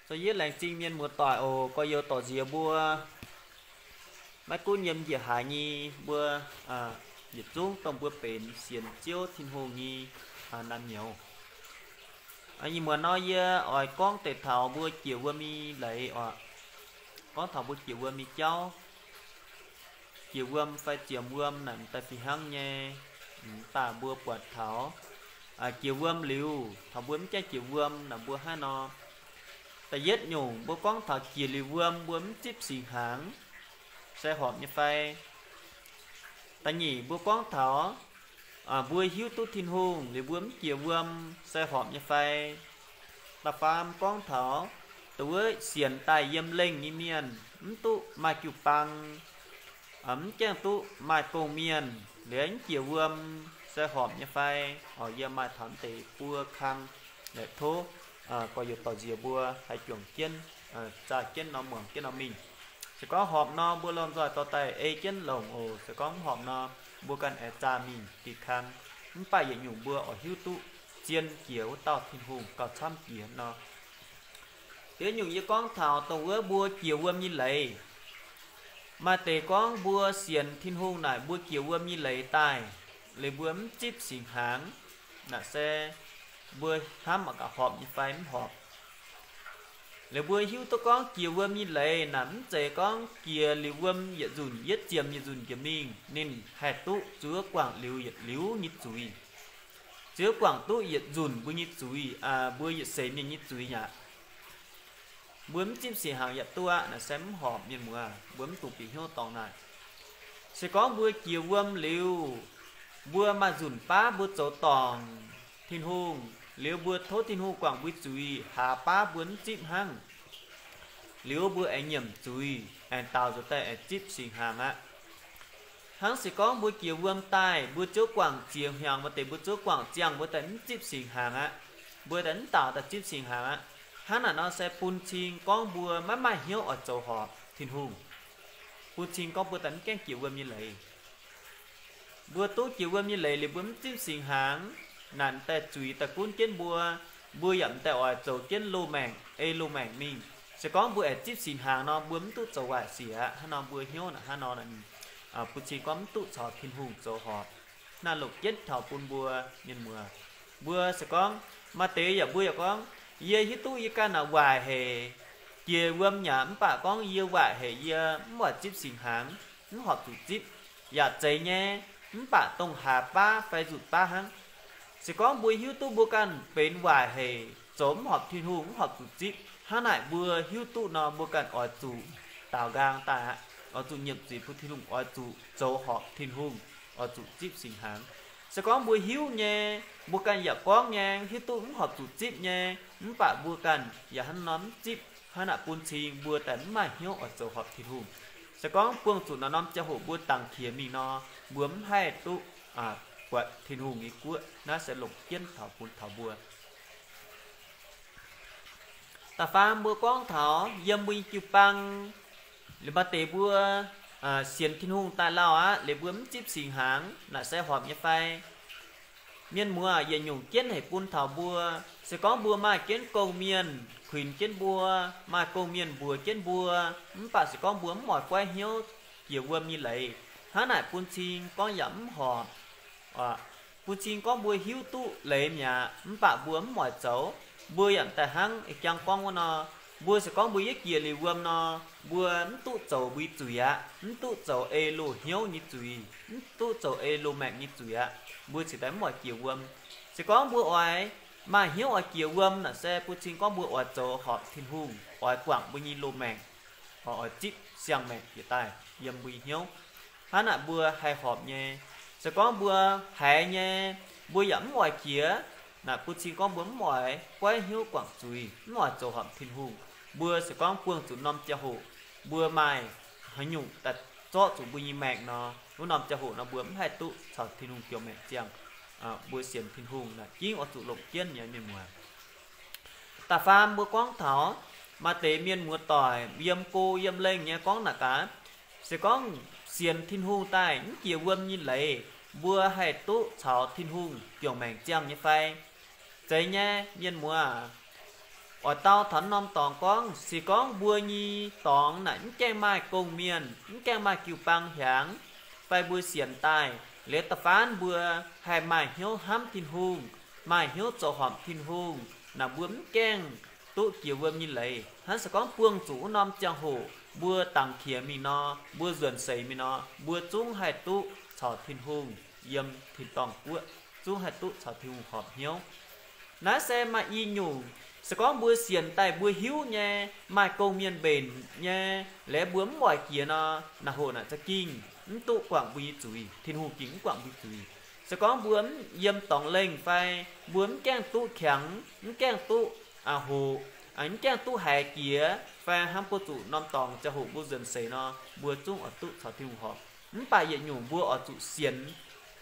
Zoux yietv laengz zingh mienh muoz-doic oc. Gorx-youz dorh nziex mbuo maiv gunv yiem njiec haaix nyei mbuo, yietc zungv dongh mbuo benx sienx Ziouv Tin-Hungh nyei naamh nyouz. Ih muonz nor yie oix gorngv deix taux mbuo jiex wuom nyei leiz oc. Gorngv taux mbuo jiex wuom nyei jauv. Jiex wuom fai ziemx wuom naaic m'daaih fih hnangv nyei. M'daaih mbuo buatc taux jiex wuom liuz, taux mbuo mv gaengh jiex wuom naaic mbuo haaix nor. Da'yietv nyungc mbuo gorngv taux jiex liuz wuom mbuo mv zipv singx hnaangx, se horpc nyei fai? Da'nyeic mbuo gorngv taux mbuo hiuv duqv Tin-Hungh liuz mbuo mv jiex wuom, se horpc nyei fai? Da'faam gorngv taux dongh wuov sienx daaih yiem lengh nyei mienh mv duqv maaih jiu-baang, mv gaengh duqv maaih gong-mienh liuz mv jiex wuom, se horpc nyei fai? Oc, yie maaih taux deix buo kang, tov gorx-youz dorh nziex mbuo haih juangc jienv, zaah jienv nor muangx jienv nor mingh. Se gorngv horpc nor mbuo lomh nzoih dorh daaih ei jienv longc oc. Se gorngv mv horpc nor mbuo ganh aengx zaah mingh diqc kang. Mv baac yietc nyungc mbuo oix hiuv duqv zien jiex wuov dauh Tin-Hungh gauh camv jiex nor. Da'yietv nyungc yie gorngv taux dongh wuov mbuo jiex wuom nyei leiz. Maaih deix gorngv mbuo sienx Tin-Hungh naaic mbuo jiex wuom nyei leiz daaih, liuz mbuo mv zipv singx hnaangx, naaic se mbuo hnamv mangc gaax horpc nyei fai mv horpc. Liuz mbuo hiuv duqv gorngv jiex wuom nyei leiz naaic mv zeiz gorngv jiex liuz wuom yietc nzunc yietv ziemx yietc nzunc jiex mingh ninh haih duqv zuov guangc liuz yietc liuz nyei zuiz. Zuov guangc duqv yietc nzunc mbuo nyei zuiz, mbuo yietc seix mienh nyei zuiz aqv. Mbuo mv zipv singx hnaangx yaac duqv aqv, naaic se mv horpc mienh muoz. Mbuo mv dungx bieqc hnyouv dorngx naaic. Se gorngv mbuo jiex wuom liuz, mbuo maaih nzunc baav mbuo zoux dorngc Tin-Hungh, liuz mbuo tov Tin-Hungh guangc mbuo zuiz, hlaax baav mbuo mv zipv hnangv, liuz mbuo aengx nyiemc zuiz, aengx daaux nzuonx daaih aengx zipv singx hnaangx aqv. Hnangv se gorngv mbuo jiex wuom daaih, mbuo ziouc guangc ziex hnyangx, maaih deix mbuo ziouc guangc ziangh mbuo daaih mv zipv singx hnaangx aqv. Mbuo daaih mv daaux daaih zipv singx hnaangx aqv. Hnangv naaic nor se bun cing gorngv mbuo maiv maaih hnyouv oix zoux horpc Tin-Hungh. Bun cing gorngv mbuo daaih mv gaengh jiex wuom nyei leiz. Mbuo duqv jiex wuom nyei leiz liuz mbuo mv zipv singx hnaangx, naaic m'daaih zuiz daaih gunv jienv mbuo, mbuo yaac m'daaih oix zoux jienv loz-maengc, ei loz-maengc mingh. Se gorngv mbuo aengx zipv singx hnaangx nor, mbuo mv duqv zoux waaic sic aqv. Hnangv nor mbuo hnyouv naaic hnangv nor, bun cing gorngv mv duqv caux Tin-Hungh zoux horpc. Naaiv longc jienv taux bun mbuo mienh muoz. Mbuo se gorngv maaih deix yaac mbuo yaac gorngv, yie hiuv duqv yie ganh naaic waaic haic, jiex wuom yaac mv baac gorngv yie waaic haic, yie mv oix zipv singx hnaangx, mv horpc zuqc zipv, yaac zeiz nyei. Mv baac dongh hlaax baav fai nzunc baav hnangv. Se gorngv mbuo hiuv duqv mbuo ganh benx waaic haic, zoux mv horpc Tin-Hungh, mv horpc zuqc zipv, hnangv naaic mbuo hiuv duqv nor, mbuo ganh oix zuqc daaux nqaang daaih aqv. Oix zuqc nyiemc zuiz bun Tin-Hungh, oix zuqc zoux horpc Tin-Hungh, oix zuqc zipv singx hnaangx. Se gorngv mbuo hiuv nyei, mbuo ganh yaac gorngv nyei, hiuv duqv mv horpc zuqc zipv nyei, mv baac mbuo ganh yaac hnangv nor mv zipv, hnangv naaic bun cing mbuo daaih mv maaih hnyouv oix zoux horpc Tin-Hungh. Se gorngv buangh zuqc naaiv norm ziangh hoc mbuo dangx qiex mingh nor, mbuo mv haih duqv buatc Tin-Hungh nyei guoqv. Naaiv se longc jienv taux bun taux mbuo. Da'faam mbuo gorngv taux yiem mbuo nyei jiu-baang, liuz maaih deix mbuo sienx Tin-Hungh daaih lauh aqv, liuz mbuo mv zipv singx hnaangx, naaic se horpc nyei fai? Mienh muoz, yietc nyungc jienv haic bun taux mbuo. Se gorngv mbuo maaih jienv gong-mienh kuinx jienv mbuo, maaih gong-mienh mbuox jienv mbuo, mv baac se gorngv mbuo mv oix goiv hnyouv jiex wuom nyei leiz, hnangv naaic bun cing gorngv yaac mv horpc. Bun cing gorngv mbuo hiuv duqv leiz mi'aqv, mv baac mbuo mv oix zoux. Mbuo yaac daaih hnangv ih jang gorngv wuov nor, mbuo se gorngv mbuo yietv jiex liuz wuom nor, mbuo mv duqv zoux mbuo nyei zuiz aqv, mv duqv zoux ei loz-hnyouv nyei zuiz, mv duqv zoux ei loz-maengc nyei zuiz aqv. Mbuo cingx daaih mv oix jiex wuom. Se gorngv mbuo oix maaih hnyouv oix jiex wuom naaic se bun cing gorngv mbuo oix zoux horpc Tin-Hungh, oix guangc mbuo nyei loz-maengc, oix zipv siang-maengc jiex daaih yiem mbuo nyei hnyouv. Hnangv naaic mbuo haih horpc nyei. Se gorngv mbuo haiz nyei, mbuo yaac mv oix jiex, naaic bun cing gorngv mbuo mv oix goiv hnyouv guangc zuiz, mv oix zoux horpc Tin-Hungh. Mbuo se gorngv buangh zuqc norm ziangh hoc mbuo maaih haaix nyungc daaih zorqv zuqc mbuo nyei maengc nor, wuov norm ziangh hoc nor mbuo mv haih duqv caux Tin-Hungh jouh maengc ziangh. Mbuo sienx Tin-Hungh naaic jingv oix zuqc longc jienv nyei, mienh muoz. Da'faam mbuo gorngv taux maaih deix mienh muoz-doic yiem go yiem lengh nyei gorngv naaic gaax, se gorngv sienx Tin-Hungh daaih mv jiex wuom nyei leiz, mbuo haih duqv caux Tin-Hungh jouh maengc ziangh nyei fai? Zeiz nyei, mienh muoz. oix dau taux norm dorngx gorngv, se gorngv mbuo nyei dorngx naaic mv gaengh maaih gong-mienh, mv gaengh maaih jiu-baang hiaangx, fai mbuo sienx daaih liuz da'faanh mbuo haih maaih hnyouv hnamv Tin-Hungh, maaih hnyouv zoux horpc Tin-Hungh, naaic mbuo mv gaengh duqv jiex wuom nyei leiz. Hnangv se gorngv buangh zuqc wuov norm ziangh hoc mbuo dangx qiex mingh nor, mbuo nzuonx seix mingh nor, mbuo zungv haih duqv caux Tin-Hungh yiem tin-dorngh guoqv, zungv haih duqv caux Tin-Hungh horpc hnyouv. Naaiv se maaih i nyungc, se gorngv mbuo sienx daaih mbuo hiuv nyei, maaih gong-mienh mbenc nyei, liuz mbuo mv oix jiex nor, naaic hoc naaic za'gengh mv duqv guangc mbuo nyei zuiz. Tin-Hungh gengh mv guangc mbuo zuiz. Se gorngv mbuo mv yiem dorngx lengh fai mbuo mv gaengh duqv qangx, mv gaengh duqv hoqc, mv gaengh duqv haiz jiex fai hnangv buo zuqc norm dorngx ziangh hoc mbuo nzuonx seix nor, mbuo zungv oix duqv caux Tin-Hungh horpc. Mv baac yietc nyungc mbuo oix zuqc sienx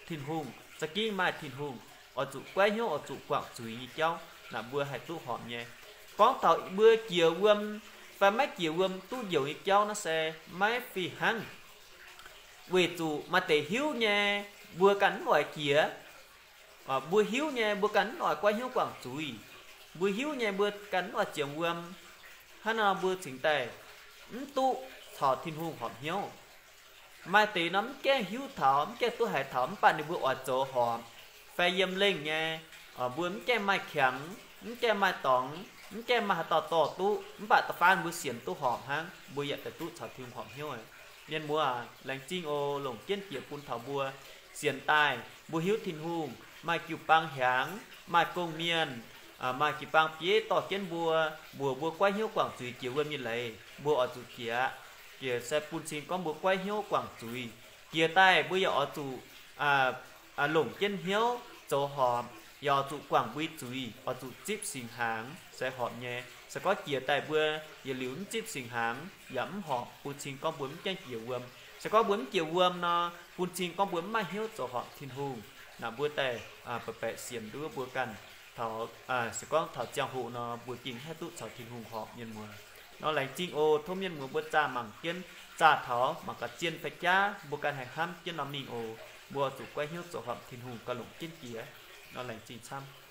Tin-Hungh, za'gengh maaih Tin-Hungh, oix zuqc goiv hnyouv, oix zuqc guangc zuiz nyei jauv, naaic mbuo haih duqv horpc nyei. Gorngv taux mbuo jiex wuom fai maiv jiex wuom duqv njoux nyei jauv naaiv se maiv fih hnangv. Weic zuqc maaih deix hiuv nyei, mbuo ganh mv oix jiex. Mbuo hiuv nyei, mbuo ganh mv oix goiv hnyouv guangc zuiz. Mbuo hiuv nyei, mbuo ganh mv oix ziangx wuom. Hnangv nor mbuo cingx daaih mv duqv caux Tin-Hungh horpc hnyouv. Maaih deix nor mv gaengh hiuv taux, mv gaengh duqv haiz taux, mv baac ninh mbuo oix zoux horpc. Fai yiem lengh nyei, mbuo mv gaengh maaih qangx, mv gaengh maaih dorngx, mv gaengh maaih haaix dauh dorh duqv, mv baac da'faanh mbuo sienx duqv horpc hnangv, mbuo yaac daaih duqv caux Tin-Hungh horpc hnyouv. Mienh muoz, laengz zingh oc. Longc jienv jiex bun taux mbuo sienx daaih, mbuo hiuv Tin-Hungh, maaih jiu-baang hiaangx, maaih gong-mienh, maaih jiu-baang bieiv dorh jienv mbuo, mbuox mbuo goiv hnyouv guangc zuiz jiex wuom nyei leiz, mbuo oix zuqc jiex. Jiex se bun cing gorngv mbuo goiv hnyouv guangc zuiz. Jiex daaih mbuo yaac oix zuqc longc jienv hnyouv zoux horpc, yaac oix zuqc guangc mbuo nyei zuiz, oix zuqc zipv singx hnaangx se horpc nyei. Se gorngv jiex daaih mbuo yietc liuz mv zipv singx hnaangx yaac mv horpc, bun cing gorngv mbuo mv gaengh jiex wuom. Se gorngv mbuo mv jiex wuom nor, bun cing gorngv mbuo mv maaih hnyouv zoux horpc Tin-Hungh. Naaic mbuo daaih baeqc baeqc sienx nduov mbuo ganh taux, se gorngv taux ziangh hoc nor, mbuo gengh haih duqv caux Tin-Hungh horpc, mienh muoz. Nor laengz zingh oc. Tov mienh muoz mbuo zaah mangc jienv, zaah taux mangc gaax zien fai jaav, mbuo ganh haih hnamv jienv norm mingh oc. Mbuo zuqc goiv hnyouv zoux horpc Tin-Hungh gauh longc jienv jiex. Nor laengz zingh camv.